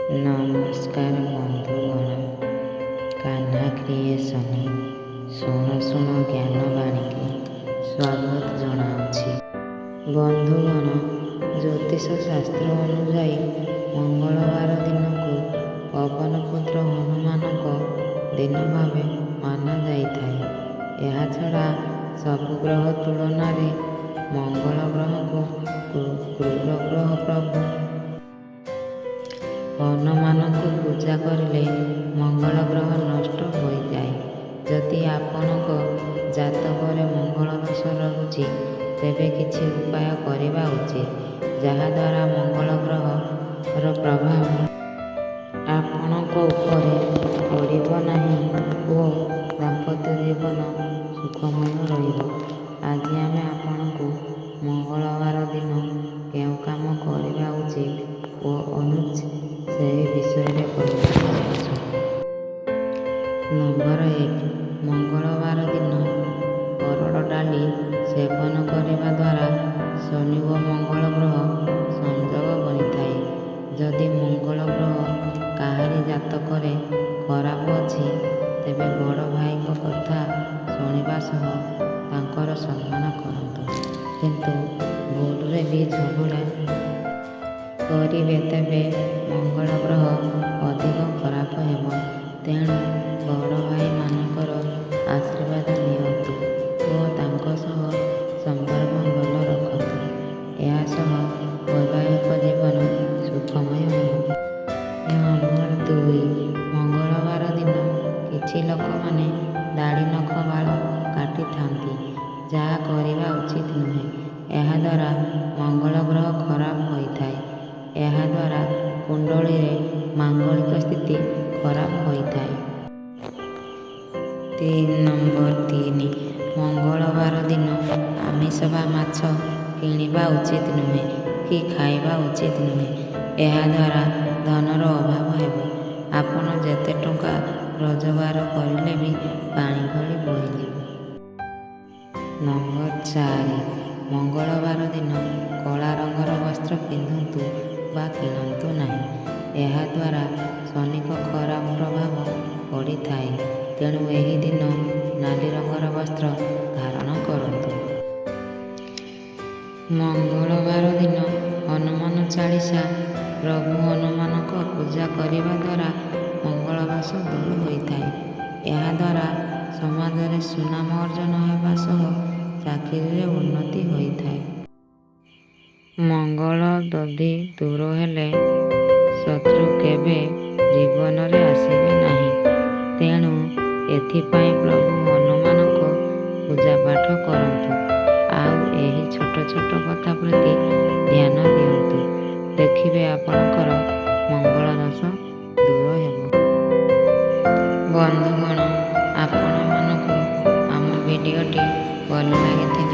ନମସ୍କାର ବନ୍ଧୁଗଣ, କାହ୍ନା କ୍ରିଏସନ ଶୁଣ ଶୁଣ ଜ୍ଞାନବାଣୀକି ସ୍ୱାଗତ ଜଣାଉଛି। ବନ୍ଧୁଗଣ, ଜ୍ୟୋତିଷ ଶାସ୍ତ୍ର ଅନୁଯାୟୀ ମଙ୍ଗଳବାର ଦିନକୁ ପବନ ପୁତ୍ର ହନୁମାନଙ୍କ ଦିନ ଭାବେ ମାନାଯାଇଥାଏ। ଏହାଛଡା ସବୁ ଗ୍ରହ ତୁଳନାରେ ମଙ୍ଗଳ ଗ୍ରହକୁ କ୍ରୁର ଗ୍ରହ। ପ୍ରଭୁ ହନୁମାନଙ୍କୁ ପୂଜା କରିଲେ ମଙ୍ଗଳ ଗ୍ରହ ନଷ୍ଟ ହୋଇଯାଏ। ଯଦି ଆପଣଙ୍କ ଜାତକରେ ମଙ୍ଗଳ ଦୋଷ ରହୁଛି, ତେବେ କିଛି ଉପାୟ କରିବା ଉଚିତ, ଯାହାଦ୍ୱାରା ମଙ୍ଗଳ ଗ୍ରହର ପ୍ରଭାବ ଆପଣଙ୍କ ଉପରେ ପଡ଼ିବ ନାହିଁ ଓ ଦାମ୍ପତ୍ୟ ଜୀବନ ସୁଖମୟ ରହିବ। ଆଜି ଆମେ ଆପଣଙ୍କୁ ମଙ୍ଗଳବାର ଦିନ କେଉଁ କାମ କରିବା ଉଚିତ ଓ ଅନୁଚିତ, ସେହି ବିଷୟରେ କହିବାକୁ ଯାଉଛୁ। ନମ୍ବର 1, ମଙ୍ଗଳବାର ଦିନ ହରଡ଼ ଡାଲି ସେବନ କରିବା ଦ୍ୱାରା ଶନି ଓ ମଙ୍ଗଳ ଗ୍ରହ ସଂଯୋଗ ବନିଥାଏ। ଯଦି ମଙ୍ଗଳ ଗ୍ରହ କାହାରି ଜାତକରେ ଖରାପ ଅଛି, ତେବେ ବଡ଼ ଭାଇଙ୍କ କଥା ଶୁଣିବା ସହ ତାଙ୍କର ସମ୍ମାନ କରନ୍ତୁ। କିନ୍ତୁ ଭୁଲରେ ବି ଝଗଡ଼ା କରିବେ, ତେବେ ମଙ୍ଗଳ ଗ୍ରହ ଅଧିକ ଖରାପ ହେବ। ତେଣୁ ବଡ଼ ଭାଇମାନଙ୍କର ଆଶୀର୍ବାଦ ନିଅନ୍ତୁ ଓ ତାଙ୍କ ସହ ସମ୍ପର୍କ ଭଲ ରଖନ୍ତୁ। ଏହା ସହ ବୈବାହିକ ଜୀବନ ସୁଖମୟ ହେବ। ନମ୍ବର 2, ମଙ୍ଗଳବାର ଦିନ କିଛି ଲୋକମାନେ ଦାଢ଼ି, ନଖ, ବାଳ କାଟିଥାନ୍ତି, ଯାହା କରିବା ଉଚିତ ନୁହେଁ। ଏହାଦ୍ୱାରା ମଙ୍ଗଳ ଗ୍ରହ ଖରାପ ହୋଇଥାଏ। ଏହାଦ୍ୱାରା କୁଣ୍ଡଳୀରେ ମାଙ୍ଗଳିକ ସ୍ଥିତି ଖରାପ ହୋଇଥାଏ। ନମ୍ବର 3, ମଙ୍ଗଳବାର ଦିନ ଆମିଷ ବା ମାଛ କିଣିବା ଉଚିତ ନୁହେଁ କି ଖାଇବା ଉଚିତ ନୁହେଁ। ଏହାଦ୍ୱାରା ଧନର ଅଭାବ ହେବ। ଆପଣ ଯେତେ ଟଙ୍କା ରୋଜଗାର କରିଲେ ବି ପାଣି ଭଳି ବୋହିଯିବ। ନମ୍ବର 4, ମଙ୍ଗଳବାର ଦିନ କଳା ରଙ୍ଗର ବସ୍ତ୍ର ପିନ୍ଧନ୍ତୁ ବା କିଣନ୍ତୁ ନାହିଁ। ଏହାଦ୍ୱାରା ଶନିଙ୍କ ଖରାପ ପ୍ରଭାବ ପଡ଼ିଥାଏ। ତେଣୁ ଏହି ଦିନ ନାଲି ରଙ୍ଗର ବସ୍ତ୍ର ଧାରଣ କରନ୍ତୁ। ମଙ୍ଗଳବାର ଦିନ ହନୁମାନ ଚାଳିଶା, ପ୍ରଭୁ ହନୁମାନଙ୍କ ପୂଜା କରିବା ଦ୍ୱାରା ମଙ୍ଗଳ ଦୋଷ ଦୂର ହୋଇଥାଏ। ଏହାଦ୍ୱାରା ସମାଜରେ ସୁନାମ ଅର୍ଜନ ହେବା ସହ ଚାକିରିରେ ଉନ୍ନତି ହୋଇଥାଏ। ମଙ୍ଗଳ ଦୋଷ ଦୂର ହେଲେ ଶତ୍ରୁ କେବେ ଜୀବନରେ ଆସିବେ ନାହିଁ। ତେଣୁ ଏଥିପାଇଁ ପ୍ରଭୁ ହନୁମାନଙ୍କ ପୂଜାପାଠ କରନ୍ତୁ ଆଉ ଏହି ଛୋଟ ଛୋଟ କଥା ପ୍ରତି ଧ୍ୟାନ ଦିଅନ୍ତୁ। ଦେଖିବେ, ଆପଣଙ୍କର ମଙ୍ଗଳ ଦୋଷ ଦୂର ହେବ। ବନ୍ଧୁଗଣ, ଆପଣମାନଙ୍କୁ ଆମ ଭିଡ଼ିଓଟି ଭଲ ଲାଗିଥିଲେ